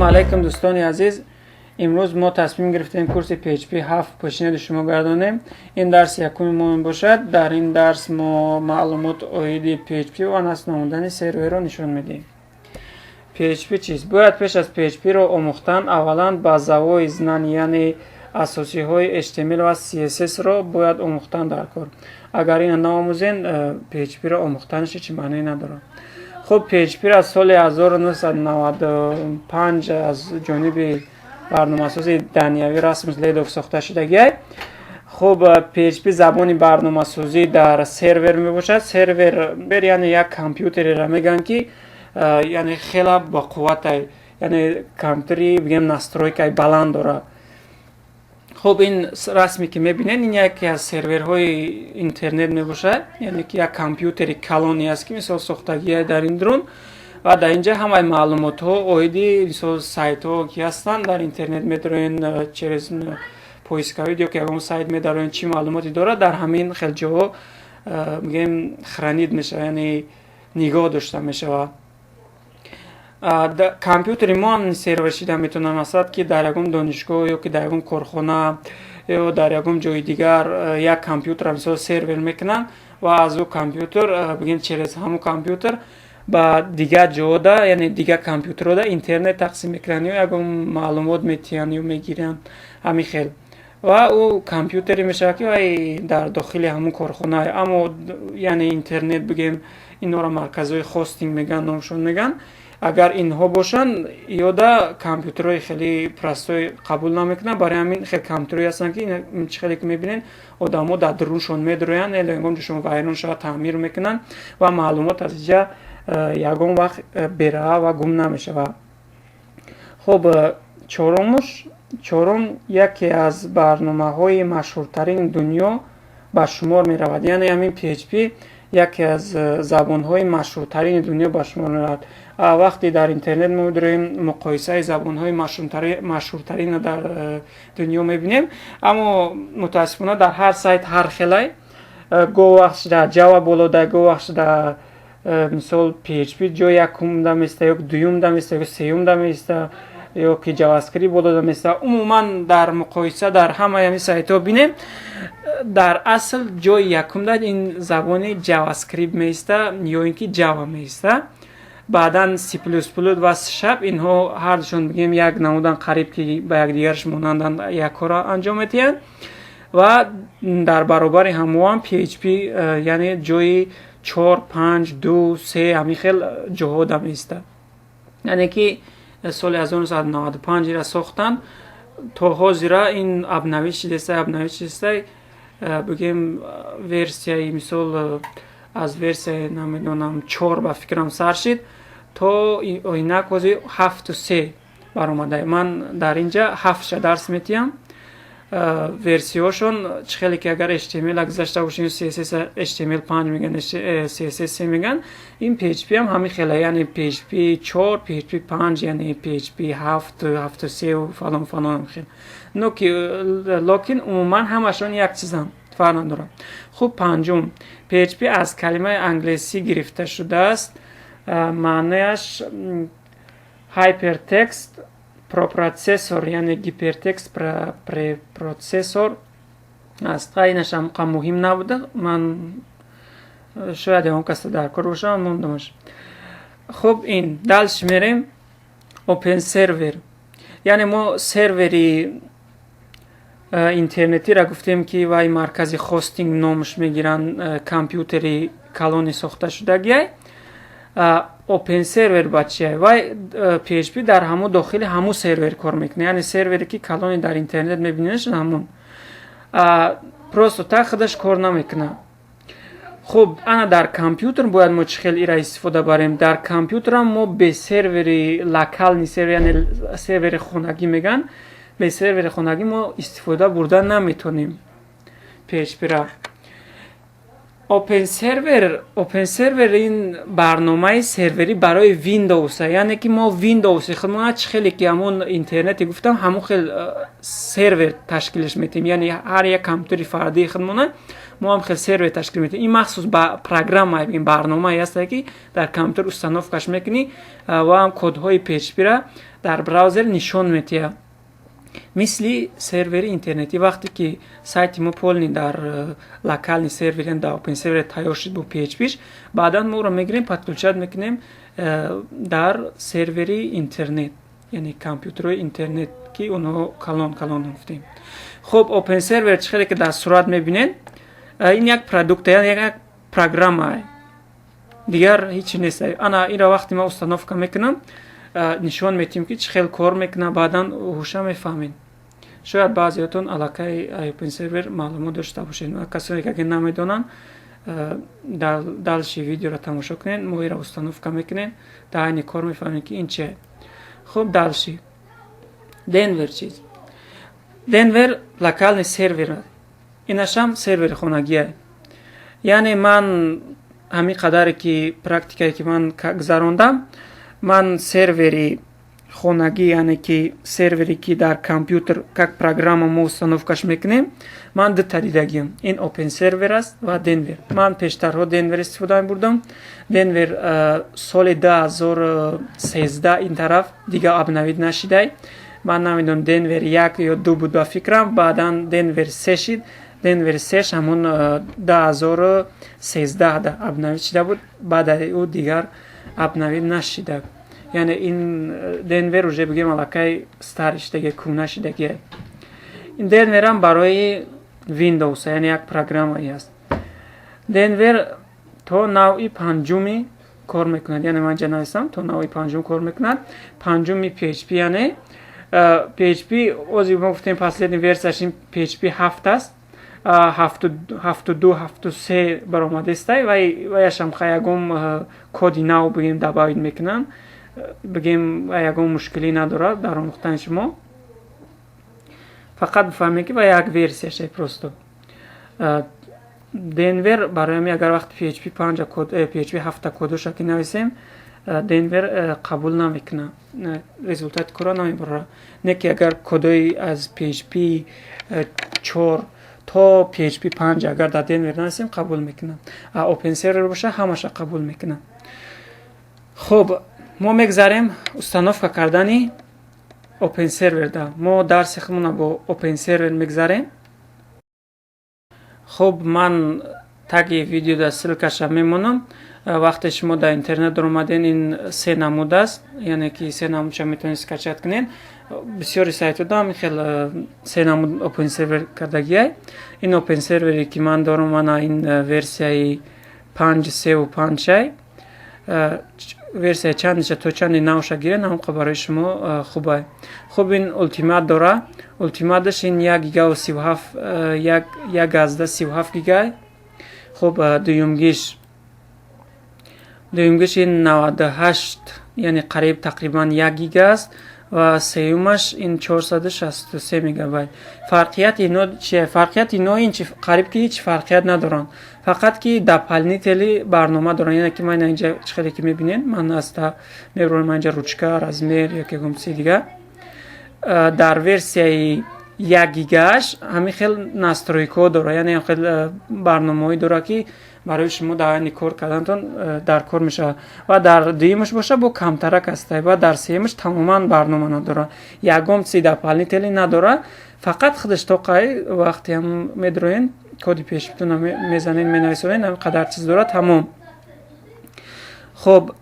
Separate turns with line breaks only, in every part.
Алайкум, дӯстони азиз. Имрӯз мо тасмим гирифтем курси PHP 7 пешниҳоди шумо гардонем. Ин дарси якуми мо мебошад. Дар ин дарс мо маълумот оиди PHP ва насб намудани серверро нишон медиҳем. PHP чист? Бояд пеш аз PHP-ро омӯхтан аввалан базовые знания, яъне асосиҳои HTML ва CSS-ро бояд омӯхтан дар кор. Агар ина наомӯзен, PHP-ро омӯхтанаш ҳеҷ маъне надорад. Хуб, PHP аз соли 1995 аз ҷониби барномасози даниявӣ Расмус Ледов сохта шудагиай. Хуб, PHP забони барномасозӣ дар сервер мебошад. Сервер яъне як компютереро мегӯянд, ки яъне хела бақувватай, яъне компютери, бигем, настройкаи баланд дорад. Хуб, ин расме ки мебинед, ин яке аз серверҳои интернет мебошад, яъне ки як компютери калоне аст, ки мисол сохтагия дар ин друн ва дар инҷа ҳамаи маълумотҳо оиди, мисол, сайтҳо ки ҳастанд дар интернет, медароен через поисковик ё ки ягон сайт медароен, чӣ маълумоте дорад, дар ҳамин хел ҷоҳо, мегӯем, хранить мешавад, яъне нигоҳ дошта мешавад. Компютери мо ҳам сервер шида метавонад. Масалан, ки дар ягон донишгоҳ ё ки дар ягон корхона ё дар ягон ҷои дигар як компютерро, мисол, сервер мекунанд ва аз ӯ компютер, бигем, через ҳамун компютер ба дигар ҷода, яъне дигар компютерҳода интернет тақсим мекунанд ё ягон маълумот метиҳанд ё мегиранд, ҳамин хел. Ва ӯ компютере мешавад, ки вай дар дохили ҳамун корхона, аммо яъне интернет, бигем, инҳоро марказҳои хостинг мегӯянд, номшон мегӯянд. Агар инҳо бошанд, ёда компютерҳои хеле простой қабул намекунанд. Барои ҳамин хел компютерҳое ҳастанд, ки чӣ хеле ки мебинед, одамо дар дуруншон медроянд, ягон ҷошон вайрон шавад, таъмир мекунанд ва маълумот аз инҷа ягон вақт бераҳа ва гум намешавад. Хуб, чорумуш, чорум, яке аз барномаҳои машҳуртарини дунё ба шумор меравад, яъне ҳамин PHP яке аз забонҳои машҳуртарини дунё ба шумор меравад. Вақте дар интернет мо медорем, муқоисаи забонҳои машҳуртаринро дар дунё мебинем, аммо мутаассифона дар ҳар сайт ҳар хелай. Гоҳ вақт дар Java болода, гоҳ вақт дар, мисол, PHP ҷои якумда места ё дуюмда места ё сеюмда места ё ки JavaScript болода места. Умуман, дар муқоиса дар ҳамаи ҳамин сайтҳо бинем, дар асл ҷои якумда ин забони JavaScript меиста ё ин ки Java меиста, баъдан C++ ва C#. Инҳо ҳардушон, бигем, як намудан, қариб ки ба якдигарш монанданд, як корро анҷом медиҳанд. Ва дар баробари ҳамоам PHP, яъне ҷои чор, панҷ, ду, се, ҳамин хел ҷоҳода меистад. Яъне ки соли 1995 ира сохтанд, то ҳозира ин обновить шидеста, обновить шидеста. Бигем, версияи, мисол, аз версияи, намедонам, 4 ба фикрам сар шид, то инак ҳозир 7.3 баромада. Ман дар инҷа ҳафтша дарс метиҳам. Версияҳошон чӣ хеле ки агар HTML гузашта бошем, CSS, HTML 5 меган, CSS 3 меган, ин PHP ҳам ҳамин хела, яъне PHP 4, PHP 5, яъне PHP 7, 7.3 фалон фалон хел. Но ки локин умуман ҳамашон як чизанд, фарқ надорад. Хуб, панҷум, PHP аз калимаи англисӣ гирифта шудааст, маънояш hypertext preprocessor, яъне hypertext preprocessor аст. Инаш ҳам муҳим набуда, ман шояд ягон каса дар кор бошам, мондамаш. Хуб, ин дальше мерем. Open Server, яъне мо сервери интернетиро гуфтем, ки вай маркази хостинг номаш мегиранд, компютери калони сохта шудагиай. Open Server ба чия? Вай PHP дар ҳамун дохили ҳамун сервер кор мекунад, яъне сервере ки калони дар интернет мебинедш, ҳамун просто так худаш кор намекунад. Хуб, ана дар компютер бояд мо чӣ хел ира истифода барем? Дар компютерам мо бе сервери локальный сервер, яъне сервери хонагӣ мегӯянд, бе сервери хонагӣ мо истифода бурда наметонем PHP-ра. Open Server, Open Server ин барномаи серверӣ барои Windows, яъне ки мо Windows худмона чӣ хеле ки ҳамон интернете гуфтам, ҳамон хел сервер ташкилаш метиҳем, яъне ҳар як компютери фардии худмона Мо ҳам хел сервер ташкил метавонем. Ин махсус ба программа, ин барномае ҳастае, ки дар компютер установкаш мекунӣ ва ҳам кодҳои PHP-ра дар браузер нишон метиҳад, мисли сервери интернетӣ. Вақте ки сайти мо полный дар локальный сервер, яъне дар open server тайёр шуд бо PHP-ш, баъдан мо ӯро мегирем, подключать мекунем дар сервери интернет, яъне компютерҳои интернет, ки онҳо калон калон гуфтем. Хуб, open server, чӣ хеле ки дар сурат мебинед, ин як продукт, яъне як программа, дигар ҳеҷ нест. Ана инро вақте ман установка мекунам, нишон метиҳем, ки чӣ хел кор мекунад. Баъдан ҳуша мефаҳмед. Шояд баъзеҳотон аллакай open server маълумот дошта бошед ва касоне ки агар намедонанд, дальше видеоро тамошо кунед. Мо инро установка мекунем, дар айни кор мефаҳмем, ки ин чие. Хуб, дальше Денвер чиз? Денвер локальный сервер, инашам сервери хонагие. Яъне ман ҳамин қадаре ки практикае ки ман гузарондам, ман сервери хонагӣ, яъне ки сервере ки дар компютер как программа мо установкаш мекунем, ман дута дидагиам: ин open server аст ва Денвер. Ман пештарҳо Денвер истифода мебурдам. Денвер соли 2013 ин тараф дига обновить нашидай. Ман намедонам, Денвер 1 ё 2 буд ба фикрам, баъдан Денвер 3 шид. Денвер 3 ҳамон 2013 обновить шида буд, баъдаи ӯ дигар обновить нашида. Яъне ин Денвер уже бигем аллакай старый шидаги, кӯҳна шидагие. Ин Денверам барои Windows, яъне як программае аст. Денвер то навъи панҷуми кор мекунад, яъне ман инҷа нависам, то навъи панҷум кор мекунад, панҷуми PHP. Яъне PHP ози мо гуфтем, последний версияш ин PHP 7 аст, 7.2, 7.3 баромадестай. Ваяшам ха ягон коди нав бигем добавить мекунанд, бигем ягон мушкилӣ надорад дар омӯхтани шумо. Фақат бифаҳмед, ки ва як версияше просто Денвер. Барои ҳамин агар вақти PHP 5 код, PHP 7 кодоша ки нависем, Денвер қабул намекунад, результати кора намебарорад. Не ки агар кодои аз PHP 4 то PHP 5 агар дар Денвер нависем, қабул мекунад. А open server боша, ҳамаша қабул мекунад. Хуб, мо мегзарем установка кардани open server да. Мо дарси худмона бо open server мегзарем. Хуб, ман таги видеода ссылкаша мемонам. Вақте шумо дар интернет даромаден, ин се намуд аст, яъне ки се намудша метавонед скачать кунед. Бисёри сайтҳо ҳам хел се намуд open server кардагиай. Ин open сервере ки ман дорам, мана ин версияи 5.3.5-ай. Версияи чандиша то чанди навша гиред, ҳамқа барои шумо хубай. Хуб, ин Ultimate дора. Ultimate-аш ин 1 гигаву 37, 1,37 гигай. Хуб, дуюмгиш ин 98, яъне қариб тақрибан 1 гига аст, ва сеюмаш ин 463 мегабайт. Фарқияти ино чие? Фарқияти ино ин чи, қариб ки ҳеҷ фарқият надоранд, фақат ки дополнительный барнома доранд. Яъне ки ман инҷа, чӣ хеле ки мебинед, ман аста мебарам инҷа ручка, размер ё ягон чизи дигар. Дар версияи 1 гигааш ҳамин хел настройкаҳо дорад, яъне хел барномаҳое дорад, ки барои шумо дар айни кор кардантон дар кор мешавад. Ва дар дуюмаш боша, бо камтарак аста, ва дар сеюмаш тамоман барнома надорад, ягон чизи дополнительный надорад, фақат худаш то қай вақте ҳам медроен, коди PHP-тона мезанед, менависонед, ҳамин қадар чиз дорад, тамом. Хуб,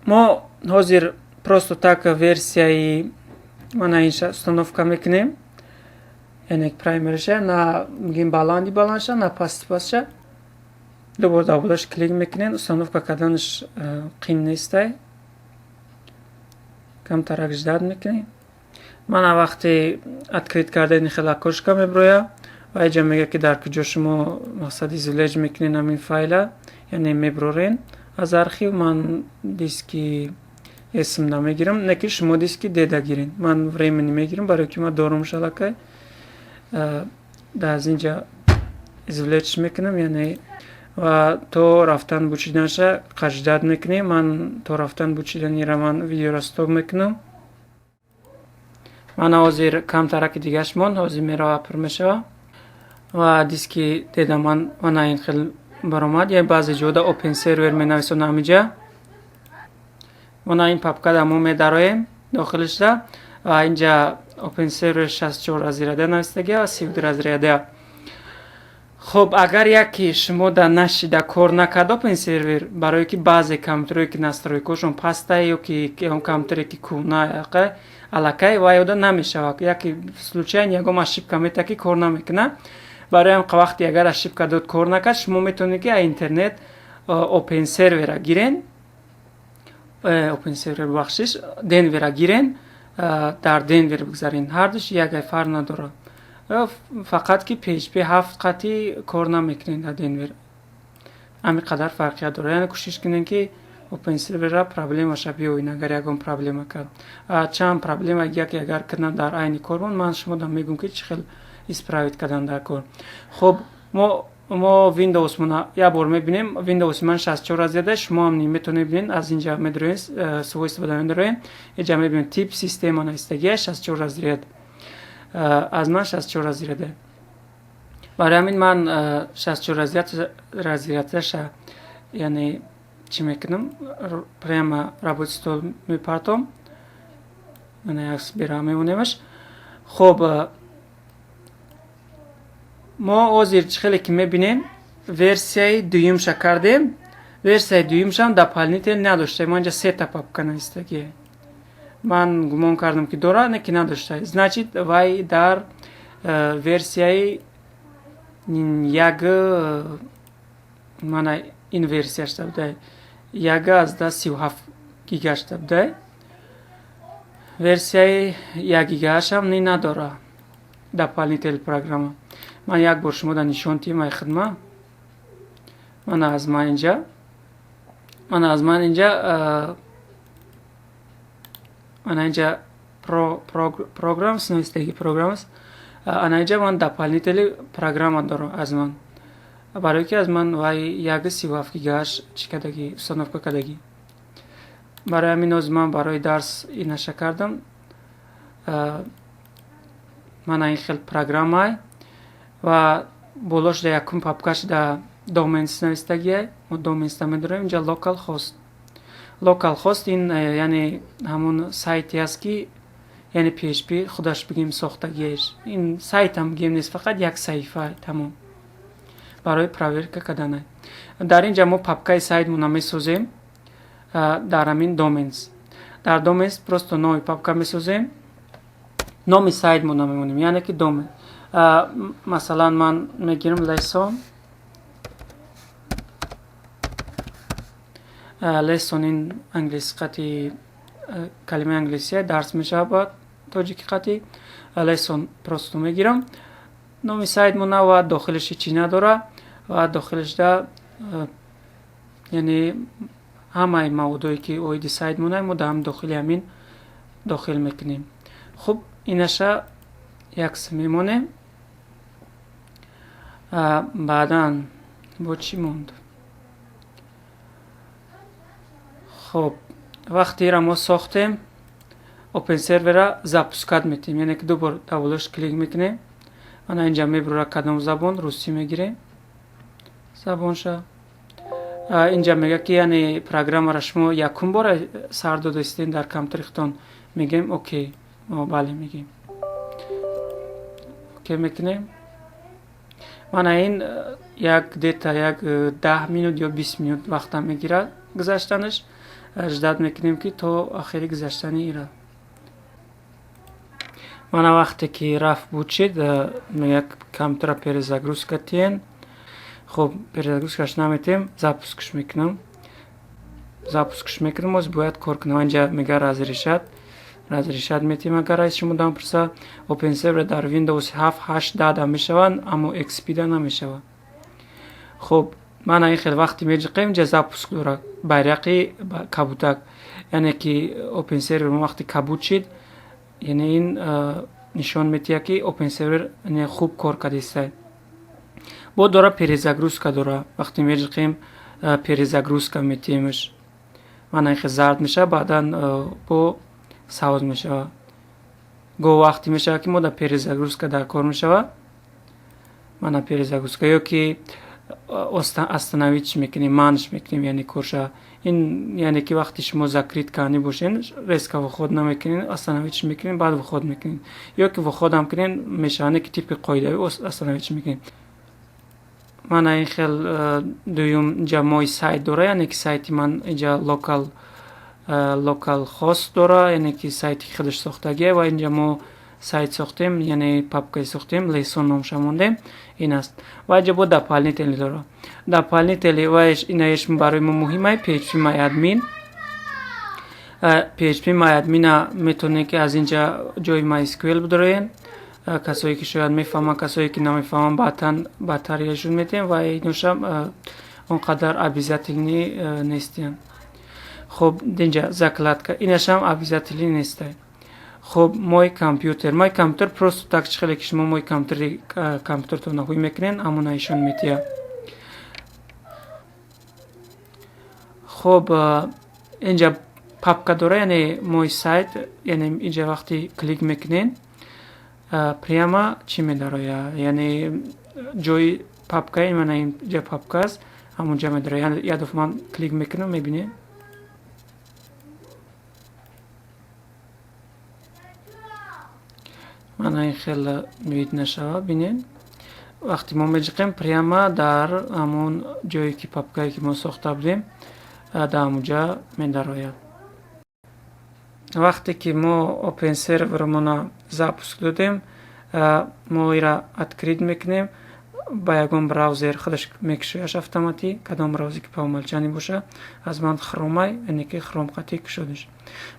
мо ҳозир просто так версияи мана инша установка мекунем, яъне примерша, на мегем баланди баландша, на пасти пастша. Дубор дар болаш клик мекунед. Установка карданаш қин нестай, камтарак ждать мекунем. Мана вақте открыть кардани хел окошко меброя ва иҷа мега, ки дар куҷо шумо мақсад извлечь мекунед ҳамин файла, яъне меброрен аз архив. Ман диски C-м намегирам, не ки шумо диски D-да гирен. Ман временно мегирам, барои ки ман дорумш аллакай. Аз инҷа извлечь мекунам, яъне ва то рафтан бучиданша ждать мекунем. Ман то рафтан бучиданира ман видеоро стоп мекунам. Мана ҳозир камтараки дигаш монд, ҳозир мерава, пур мешава. Ва диски D-да ман мана ин хел баромад. Я баъзе ҷода Open Server менависонам ҳамиҷа. Мана ин папкада мо медароем дохилашда ва инҷа Open Server 64 разряда навистагия ва 32 разряда. Хуб, агар яке шумо да нашида, кор накард Open Server, барое ки баъзе компютерое ки настройкаошон пастае ё ки он компютере ки кӯҳна, аллакай вай ода намешавад, яке случайно ягон ошибка мета, ки кор намекунад. Барои ҳам вақте агар ошибка дод, кор накард, шумо метавонед, ки аз интернет Open Server-а гирен, Open Server, бубахшиш, Denwer-а гирен, дар Denwer бигзарен. Ҳардуш якай, фарқ надорад, фақат ки PHP 7 қатъи кор намекунед дар Denwer. Ҳамин қадар фарқият дорад. Яъне кӯшиш кунед, ки Open Server-а проблемаша биёед. Агар ягон проблема кард, чанд проблема яке агар кунад дар айни кормон, ман шумода мегӯм, ки чӣ хел исправить кардан дар кор. Хуб, мо Windows мона як бор мебинем. Windows ман 64 разряда, шумо ҳам метавонед бинед. Аз инҷа медроем, свойства да медроем, инҷа мебинем, тип система навистагия 64 разряд. Аз ман 64 разряда. Барои ҳамин ман 64 разрядаша, яъне чӣ мекунам, прямо рабочий стол мепартом. Мана як бера мемонемаш. Хуб, мо ҳозир чӣ хеле ки мебинем, версияи дуюмша кардем. Версияи дуюмшам дополнитель надошта. Мо инҷа сета папка навистагие. Ман гумон кардам, ки дорад, не ки надошта. Значит, вай дар версияи як, мана ин версияшта буда, 1,37 гигашта буда. Версияи 1 гигаашам ни надора дополнитель программа. Ман як бор шумода нишон тиҳам ай хидма. Мана аз ман инҷа, мана инҷа Programs навистаги, Programs. Ана инҷа ман дополнители программа дорам аз ман, барое ки аз ман вай 1,37 гигааш чӣ кардагӣ, установка кардагӣ. Барои ҳамин ҳозир ман барои дарс инаша кардам. Мана ин хел программай ва болош да якум папкаш да Domains навистагиай. Мо Domains да медорем. Инҷа localhost. Localhost ин яъне ҳамон сайте аст, ки яъне PHP худаш бигем сохтагиаш. Ин сайтам бигем нест, фақат як саҳифа, тамом, барои проверка карданай. Дар ин ҷа мо папкаи сайтмона месозем дар ҳамин Domains. Дар Domains просто новый папка месозем, номи сайтмона мемонем, яъне ки домен. Масалан, ман мегирам lesson. Lesson ин англиси қати, калимаи англисия, дарс мешавад ба тоҷики қати. Lesson просто мегирам номи сайтмона ва дохилаш ҳечи надора ва дохилашда, яъне ҳамаи маводое, ки оиди сайтмона, мо дар дохили ҳамин дохил мекунем. Хуб, инаша якс мемонем. Баъдан бо чӣ монд? Хуб, вақте ира мо сохтем, Open Server-а запускать метем, яъне ки ду бор дар клик мекунем. Ана инҷа мебурора кадом забон, русӣ мегирем забонша. Инҷа мега, ки яъне программаро шумо якум бора сар додаистед дар компютери худтон. Мегӯем окей, мо бале мегӯем, окей мекунем. Мана ин як где-то як 10 минут ё 20 минут вақта мегирад гузаштанаш. Ждать мекунем, ки то охири гузаштани ира. Мана вақте ки рафт, буд шид, мегӯяд компютера перезагрузка тиен. Хуб, перезагрузкаш наметем, запускш мекунам. Запускш мекунам, оз бояд кор кунам. Инҷа мега разрешать, разрешать метем. Агар аз шумо дам пурса, Open Server дар Windows 7, 8, 10 да мешаванд, аммо XP да намешавад. Хуб, мана ин хел вақте меҷиқем, инҷа запуск дорад, байрақи кабутак, яъне ки Open Server вақте кабуд шид, яъне ин нишон медиҳад, ки Open Server хуб кор кардааст. Бо дора перезагрузка дора. Вақте меҷиқем, перезагрузка метиҳемш. Мана ин хел зард мешавад, баъдан бо сабз мешавад. Гоҳ вақте мешавад, ки мо дар перезагрузка дар кор мешавад. Мана перезагрузка ё ки остановить мекунем, манш мекунем, яъне корша. Ин яъне ки вақте шумо закрыть кардани бошен, резко выход намекунед, остановить мекунед, баъд выход мекунед. Ё ки выход ҳам кунед мешавад, ки тибқи қоидави остановить мекунед. Мана ин хел дуюм инҷа мой сайт дора, яъне ки сайти ман инҷа localhost дора, яъне ки сайти худаш сохтагия ва инҷа мо сайт сохтем, яъне папкае сохтем, lesson номша мондем, ин аст. Ва инҷа бо дополнительный дора. Дополнительный ва инаеш барои мо муҳим PHP MyAdmin. PHP MyAdmin метавонед ки аз инҷа ҷои MySQL бидороен. Касое ки шояд мефаҳманд, касое ки намефаҳманд, баъдтан баъдтар яшон метиҳем ва иношам он қадар обязательный нестиянд. Хуб, инҷа закладка инашам обязательный нестай. Хуб, мой компьютер. Мой компьютер просто так чӣ хеле ки шумо мой компьютери компютертонро ҳуй мекунед, ҳамона ишон метиҳад. Хуб, инҷа папка дора, яъне мой сайт, яъне инҷа вақте клик мекунед, прямо чӣ медарояд? Яъне ҷои папка, мана инҷа папка аст, ҳамонҷа медарояд. Як дафъа ман клик мекунам, мебинед. Мана ин хел вид нашава, бинед. Вақте мо меҷиқем, прямо дар ҳамон ҷое ки папкае ки мо сохта будем, дар ҳамонҷа медарояд. Вақте ки мо Open Server-мона запуск додем, мо ира открыть мекунем, ба ягон браузер худаш мекушояш автоматӣ, кадом браузер ки по умолчанию боша, аз ман Chrome, яъне ки Chrome қатъи кушодиш.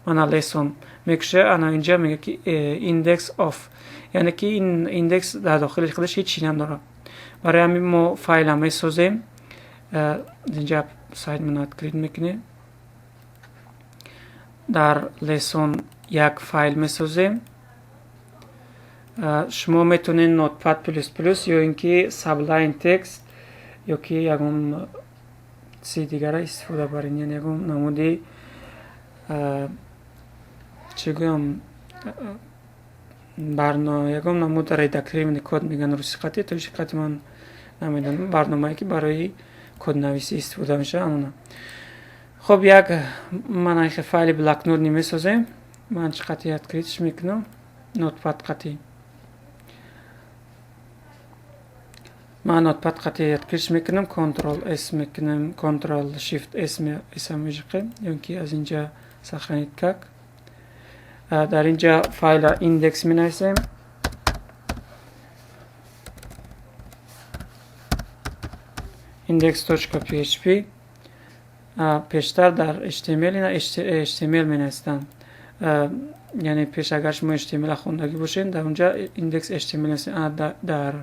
Мана lesson мекушоя, ана инҷа мега ки index off, яъне ки ин индекс дар дохили худаш ҳеҷ чи надорад. Барои ҳамин мо файла месозем, инҷа сайтмона открыть мекунем, дар lesson як файл месозем. Шумо метавонед Notepad плюс плюс ё ин ки Sublime Text ё ки ягон чизи дигара истифода баред, яъне ягон намуди, чӣ гӯям, ягон намуд редактирование код мегӯянд русӣ қатъи, тоҷики қатъи ман намедонам, барномае ки барои коднависӣ истифода мешавад, ҳамона. Хуб, як ман файли блокнотни месозем. Ман чӣ қатъи открыть мекунам? Notepad қатъи. Ман Notepad қатъи открыть мекунам, Ctrl S мекунам, Ctrl Shift S S межиқем, ё ки аз инҷа сохранить как. Дар инҷа файла индекс менависем. index.php. Пештар дар HTML ина HTML менавистанд. Яъне пеш агар шумо HTML хондагӣ бошед, дар онҷа index HTML дар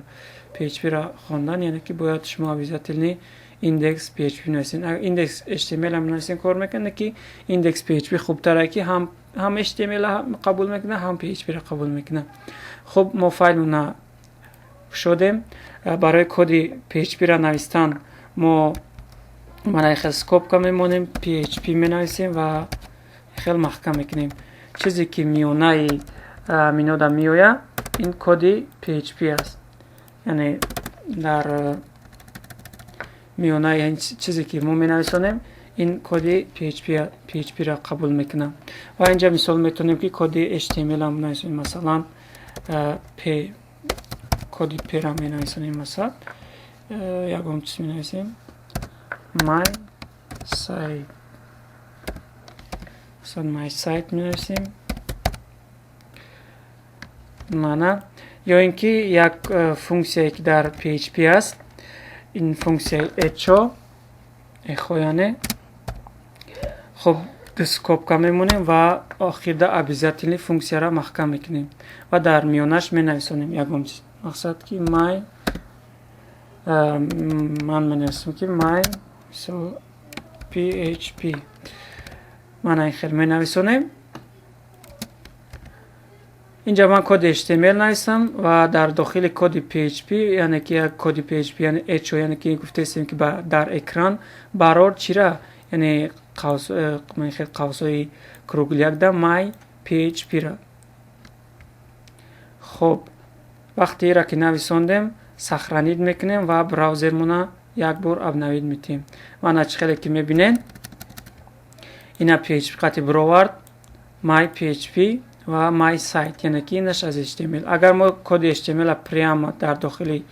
PHP-ро хондан, яъне ки бояд шумо обязательно index PHP нависед. Агар index HTML ҳам нависед, кор мекунад, ки index PHP хубтар, ки ҳам HTML қабул мекунад, ҳам PHP-ро қабул мекунад. Хуб, мо файлмона кушодем. Барои коди PHP-ро навистан мо мана хел скобка мемонем, PHP менависем ва хел маҳкам мекунем. Чизе ки миёнаи минода меояд, ин коди PHP аст. Яъне дар миёнаи чизе ки мо менависонем, ин коди PHP-ро қабул мекунад. Ва инҷа мисол метавонем ки коди HTML ҳам нависонем, масалан P, коди P-ро менависонем, масалан ягон чиз менависем, my site, масалан my site менависем. Мана, ё ин ки як функсияе ки дар PHP аст, ин функсияи echo, эхо, яъне хуб, ду скобка мемонем ва охирда обязательно функсияро маҳкам мекунем ва дар миёнаш менависонем ягон чиз, мақсад ки my, ман менависам ки my мисол PHP. Мана ин хел менависонем. Инҷа ман коди HTML нависам ва дар дохили коди PHP, яъне ки як коди PHP, яъне echo, яъне ки гуфтаистем ки дар экран барор чира, яъне хел қавсҳои круглякда my PHP-ра. Хуб, вақте ира ки нависондем, Сохранить мекунем ва браузермона як бор обновить метиҳем. Мана, чӣ хеле ки мебинед, ина PHP қати бировард, my PHP ва my site, яъне ки инаш аз HTML. Агар мо коди HTML прямо дар дохили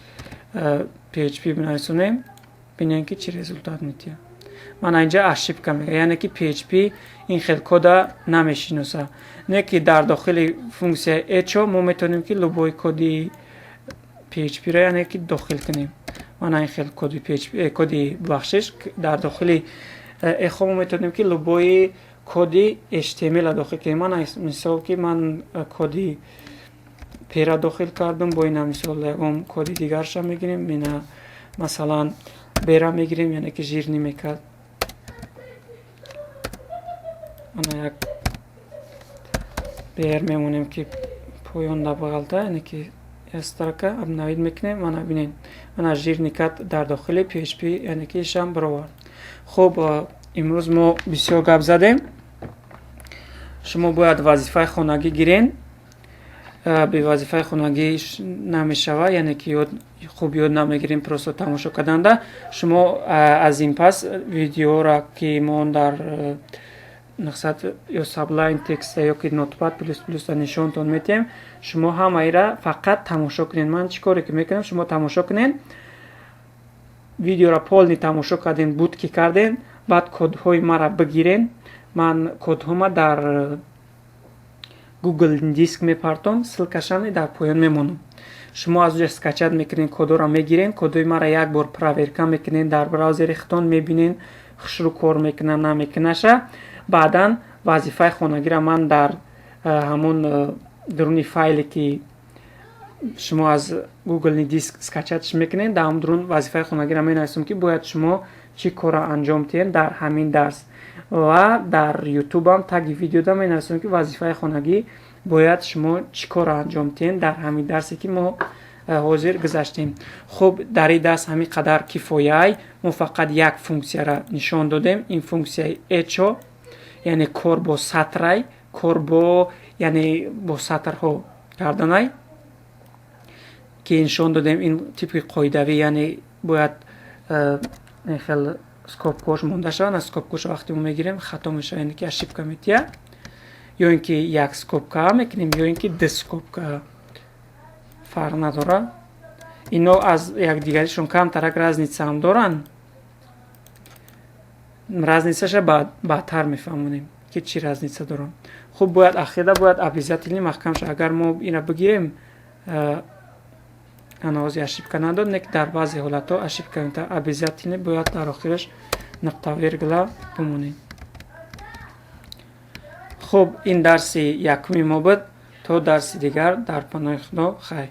PHP бинависонем, бинем, ки чӣ результат метиҳад. Мана, инҷа ошибка мега, яъне ки PHP ин хел кода намешиноса. Не ки дар дохили функсияи echo мо метавонем, ки любой коди PHP-ро, яъне ки, дохил кунем. Мана, ин хел коди PHP, коди, бахшиш, дар дохили echo мо метавонем, ки любой коди HTML дохил кунем. Мана, мисол, ки ман коди p-ра дохил кардам, бо ина, мисол, ягон коди дигарша мегирем. Ина, масалан, b-ра мегирем, яъне ки жирный мекард. Ана, як br мемонем, ки поён дабағалта, яъне ки як строка. Обновить мекунем. Мана, бинед, мана, жирный кат дар дохили PHP, яъне ки ишам бировард. Хуб, имрӯз мо бисёр гап задем. Шумо бояд вазифаи хонагӣ гирен. Бе вазифаи хонагӣ намешава, яъне ки ёд хуб ёд намегирем просто тамошо карданда. Шумо аз ин пас видеоро, ки мо дар мақсад ё Sublime Text ё ки Notepad плюс плюс нишонтон метиҳем, шумо ҳамаира фақат тамошо кунед. Ман чӣ коре ки мекунам, шумо тамошо кунед. Видеоро полный тамошо карден, буд ки карден, баъд кодҳои маро бигирен. Ман кодҳома дар Google Диск мепартом, ссылкашам дар поён мемонам. Шумо аз оҷа скачать мекунед, кодҳоро мегирен, кодҳои маро як бор проверка мекунед дар браузери худтон, мебинен, хушрӯ кор мекуна, намекунаша. Баъдан вазифаи хонагиро ман дар ҳамон дуруни файле, ки шумо аз Google Диск скачатьш мекунед, дар ҳамон дурун вазифаи хонагиро менависам, ки бояд шумо чӣ корро анҷом диҳед дар ҳамин дарс. Ва дар Ютубам таги видеода менависам, ки вазифаи хонагӣ бояд шумо чӣ корро анҷом диҳед дар ҳамин дарсе, ки мо ҳозир гузаштем. Хуб, дар ин дарс ҳамин қадар кифояй. Мо фақат як функсияро нишон додем. Ин функсияи echo, яъне кор бо сатрай, кор бо, яъне бо сатрҳо карданай, ки нишон додем. Ин типи қоидавӣ, яъне бояд хел скобкош монда шавад. Аз скобкош вақте мо мегирем, хато мешавад, яъне ки ошибка метиҳад. Ё ин ки як скобка мекунем, ё ин ки ду скобка, фарқ надорад. Ино аз якдигаришон камтарак разница ҳам доранд. Разницаша баъдтар мефаҳмонем, ки чӣ разница доранд. Хуб, бояд ахида бояд обязательно маҳкам шавад. Агар мо ина бигирем, ана, ҳозир ошибка надод, не ки дар баъзе ҳолатҳо ошибка метавад. Обязательно бояд дар охираш нуқта виргула бимонем. Хуб, ин дарси якуми мо буд. То дарси дигар дар паноҳи Худо, хайр.